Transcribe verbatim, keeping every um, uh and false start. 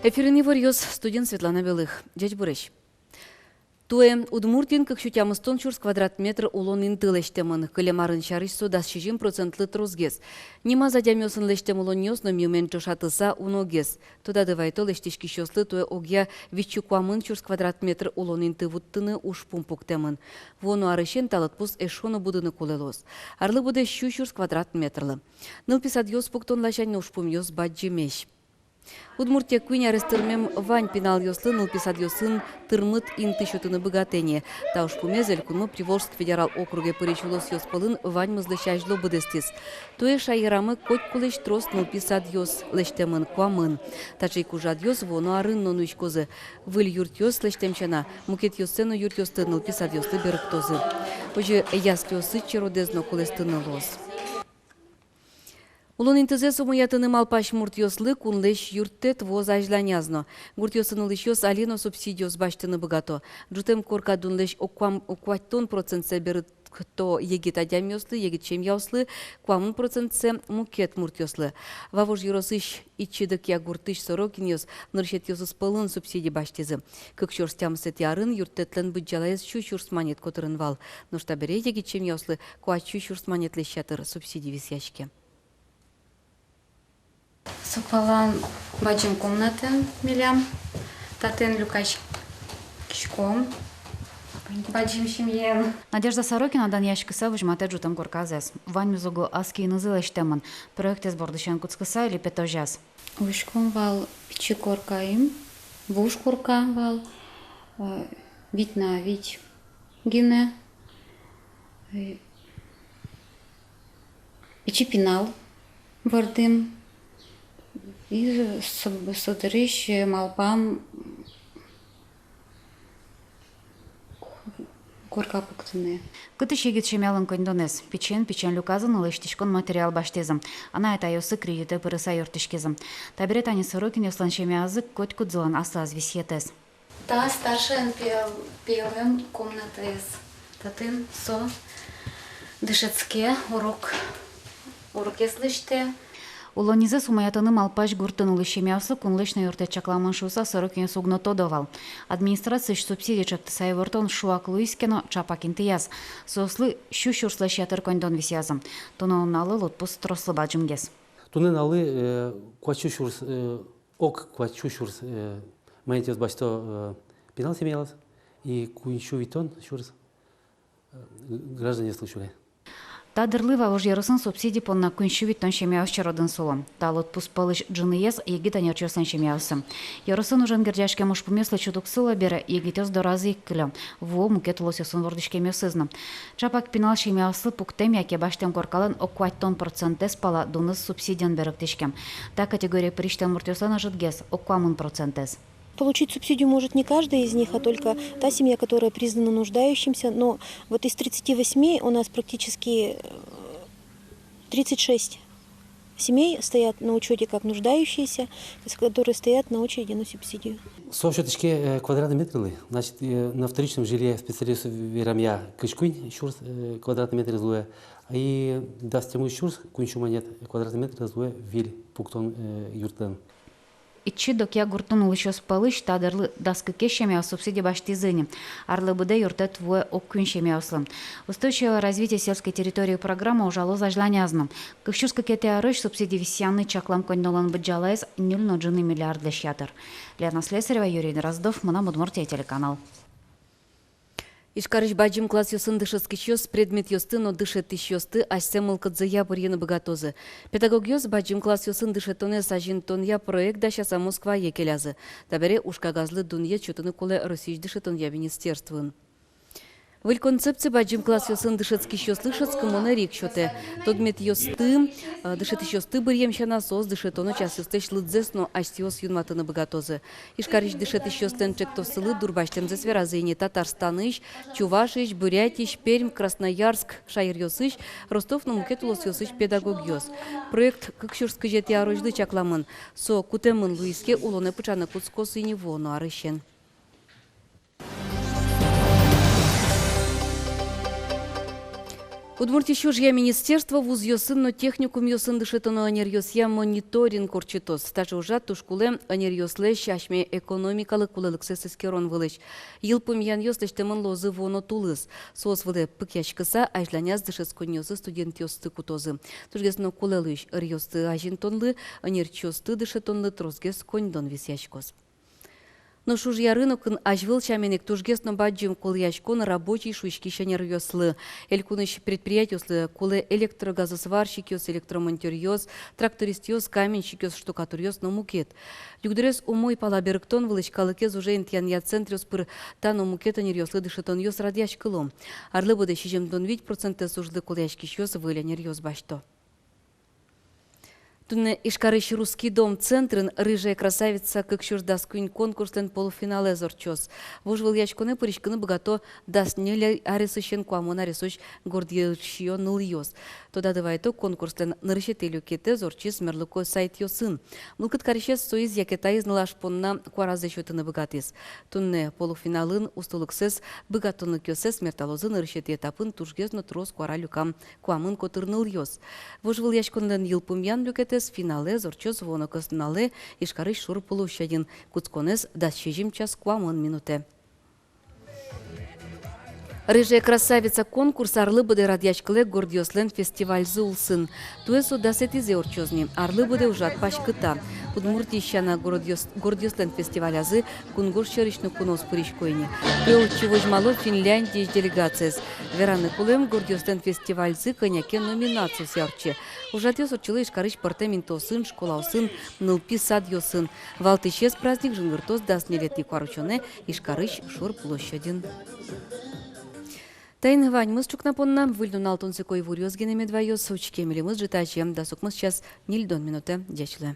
Эфирын иворъёс, студиын Светлана Белых. Ӟечбуресь! Туэ Удмуртиын кык сю тямыстон сюрс квадрат метр улон инты лэсьтэмын. Кылем арын сярысь со дас сизьым процентлы тросгес. Нимаз адямиосын лэсьтэм улонъёс но миымен ӵошатыса уногес. Тодады вайто, лэсьтӥськисьёслы туэ огъя вить сю куамын сюрс квадрат метр улон инты вуттыны ужпум пуктэмын. Вуоно арысен та лыдпус эшшо но будыны кулэ луоз. Арлы быдэ сю сюрс квадрат метрлы. Нылпи садъёс пуктон ласянь но ужпумъёс бадӟымесь. Удмуртие куинь арес тырмем вань пиналъёслы нылпи садъёсын тырмыт инты сётыны быгатэ ни. Та ужпумез Элькунмы Приволжск федерал округе пырись улосъёс пӧлын ваньмызлэсь азьло быдэстӥз. Туэ шаерамы котькулэсь трос нылпи садъёс лэсьтэмын, куамын. Таӵе ик ужрадъёс вуоно арын но нуиськозы. Выль юртъёс лэсьтэм сяна, мукетъёссэ но юртъёсты нылпи садъёслы берыктозы. Озьы яслиосысь черодэз но кулэстыны луоз. Улон интызэс умоятыны малпась муртъёслы кунлэсь юрттэт вуоз азьланяз но. Гуртъёсын улӥсьёс али но субсидиос басьтыны быгато. Ӝутэм корка дунлэсь ог куам-, ог куатьтон процентсэ берыкто егит адямиослы, егит семьяослы, куамын процентсэ мукет муртъёслы. Вавож ёросысь Ичи Докъя гуртысь Сорокинъёс нырысетӥосыз пӧлын субсиди басьтӥзы. Кык сюрс тямысэтӥ арын юрттэтлэн быдӟалаез сю сюрс манет котырын вал. Нош табере егит семьяослы куать сю сюрс манетлэсь ятыр субсиди висъяське. Со палан бадӟым комнатаын милям, татын люкаськиськом бадӟым семьяен. Надежда Сорокина данъяськыса возьматэ ӝутэм корказэс. Ваньмыз уго ас киынызы лэсьтэмын. Проектэз бордысен кутскыса, липетозяз. Улӥськом вал пичи коркаын, вуж корка вал, э, вить на вить гинэ. Э, пичи пинал вордӥм. И со-, со дырысь малпам корка пуктыны. Кытысь егит семьялэн коньдонэз? Пичиен, пичиен люказы но лэсьтӥськон материал басьтӥзы. Анай-атайёссы кредитэ пырыса юрттӥськизы. Табере тани Сорокинъёслэн семьязы котькудӥзлэн аслаз висъетэз. Та старшен пиел-, пиелэн комнатаез. Татын со дышетске, урок, урокез лэсьтэ. Улоннизэс умоятыны малпась гуртын улӥсь семьяослы кунлэсь но юрттэт чакламын шуыса Сорокинъёс уг но тодо вал. Администрациысь субсиди чектыса ивортон шуак луиз ке но, ӵапак интыяз. Соослы сю сюрслэсь ятыр коньдон висъязы. Туннэ нуналлы лыдпус трослы бадӟымгес. Туннэ нуналлы, э, куать сю сюрс, э, ог куать сю сюрс, э, манетъёс басьто, э, пинал семьялэсь, и куинь сю витьтон сюрс, э, гражданъёслы сюре. Та дырлы Вавож ёросын субсиди понна куинь сю витьтон семьяос черодын сыло. Та лыдпус пӧлысь ӝыныез егит ӧнерчиослэн семьяоссы. Ёросын ужен герӟаськем ужпумъёс лэчыт уг сыло бере, егитъёс доразы ик кылё, вуо мукет улосъёсын вордӥськемъёсыз но. Ӵапак пинал семьяослы пуктэм яке басьтэм коркалэн ог куатьтон процентэз пала дуныз субсидиен берыктӥське. Та категорие пырисьтэм муртъёслэн ӧжытгес, ог куамын процентэз. Получить субсидию может не каждая из них, а только та семья, которая признана нуждающимся. Но вот из тридцати восьми у нас практически, э, тридцать шесть семей стоят на учёте как нуждающиеся, то есть которые стоят на очереди на субсидию. Со сётӥське, э, квадратный метрлы, значит, э, на вторичном жилье специалист верамъя кызь куинь сюрс, э, квадратный метрез луэ, и дас тямыс сюрс куинь сю манет квадратный метрез луэ виль пуктон, э, юртлэн. Ичи Докъя гуртын улӥсьёс пӧлысь та дырлы дас кыкесь семьяос субсиди басьтӥзы ни. Арлы быдэ юрттэт вуэ ог куинь семьяослы. «Устойчивое развитие сельской территории» программа ужалоз азьланяз но. Кык сюрс кыкетӥ арозь субсиди висъяны чаклам коньдонлэн быдӟалаез ньыль но ӝыны миллиардлэсь ятыр. Лена Слесарева, Юрий Дроздов, «Мынам Удмуртие» телеканал. Ижкарысь бадӟым классъёсын дышетскисьёс предметъёсты но дышетӥсьёсты асьсэ мылкыдзыя бырйыны быгатозы. Педагогъёс бадӟым классъёсын дышетонэз азинтонъя проект дасяса Москвае келязы. Табере ужкагазлы дунъет сётыны кулэ Россиысь дышетонъя министерствоын. Выль концепция бадӟым классъёсын дышетскисьёслы шӧдскымон эрик сётэ. Тодметъёсты, э, дышетӥсьёсты бырйем сяна, соос дышетоно часъёслэсь лыдзэс но асьсэос юнматыны быгатозы. Ижкарысь дышетӥсьёслэн ӵектоссылы дурбасьтэмзэс веразы ини Татарстанысь, Чувашиысь, Бурятиысь, Пермь, Красноярск шаеръёсысь, Ростов но мукет улосъёсысь педагогъёс. Проект кык сюрс кызетӥ арозьлы чакламын. Со кутэмын луиз ке, улонэ пыӵаны кутскоз ини вуоно арысен. Удмуртиысь ужъя министерство вузъёсын но техникумъёсын дышетоно ӧнеръёсъя мониторинг ортчытоз. Таӵе ужрад туж кулэ ӧнеръёслэсь асьме экономикалы кулэлыксэс эскерон вылысь. Йылпумъянъёс лэсьтэмын луозы вуоно тулыс. Соос вылэ пыкъяськыса, азьланяз дышетсконниосы студентъёсты кутозы. Тужгес но кулэ луись ӧръёсты азинтонлы, ӧнерчиосты дышетонлы тросгес коньдон висъяськоз. Нош ужъя рынокын азьвыл сямен ик тужгес но бадӟым кулэяськон рабочий шуиськись ӧнеръёслы. Элькунысь предприятиослы кулэ электрогазосварщикъёс, электромонтёръёс, трактористъёс, каменщикъёс, штукатуръёс но мукет. Югдурез умой пала берыктон вылысь калыкез уже интыянъя центръёс пыр та но мукет ӧнеръёслы дышетонъёс радъяськыло. Арлы быдэ сизьымдон вить процентэз ужлы кулэяськисьёс выль ӧнеръёс басьто. Туннэ Ижкарысь «Русский дом» центрын «Рыжая красавица кык сюрс дас куинь» конкурслэн полуфиналэз ортчоз. Вожвылъяськонэ пыриськыны быгато дас ньыль аресысен куамын аресозь гордъёсъя нылъёс. Тодады вайытом, конкурслэн нырысетӥ люкетэз ортчиз мерлыко сайтъёсын. Мылкыд карисез соиз яке таиз нылаш понна куаразэ сётыны быгатӥз. Туннэ полуфиналын устолыксэс, быгатонлыкъёссэс мерталозы нырысетӥ этапын тужгес но трос куара люкам куамын котыр нылъёс. Вожвылъяськонлэн йылпумъян люкетэз, финалэз, ортчоз вуоно кӧснуналэ Ижкарысь шур площадьын. Кутсконэз дас сизьым час куамын минутэ. «Рыжая красавица» конкурс арлы быдэ радъяськылэ гордъёслэн фестивальзы улсын. Туэ со дасэтӥзэ ортчоз ни. Арлы быдэ ужрад паськыта. Удмуртиысь сяна городъёс-, гордъёслэн фестивалязы кунгож сьӧрысь но куноос пырисько ини. Туэ отчы возьмало Финляндиысь делегациез. Вераны кулэ, гордъёслэн фестивальзы кӧня ке номинациосъя ортче. Ужрадъёс ортчыло Ижкарысь пӧртэм интыосын, школаосын, нылпи садъёсын. Валтӥсез праздник жингыртоз дас ньылетӥ куарусёнэ Ижкарысь шур площадьын. Таин ваньмыз ӵукна понна. Выль нунал тунсыко иворъёс гинэ мед ваёз. Учке милемыз ӝытазе дас укмыс час ньыльдон минутэ. Ӟеч луэ.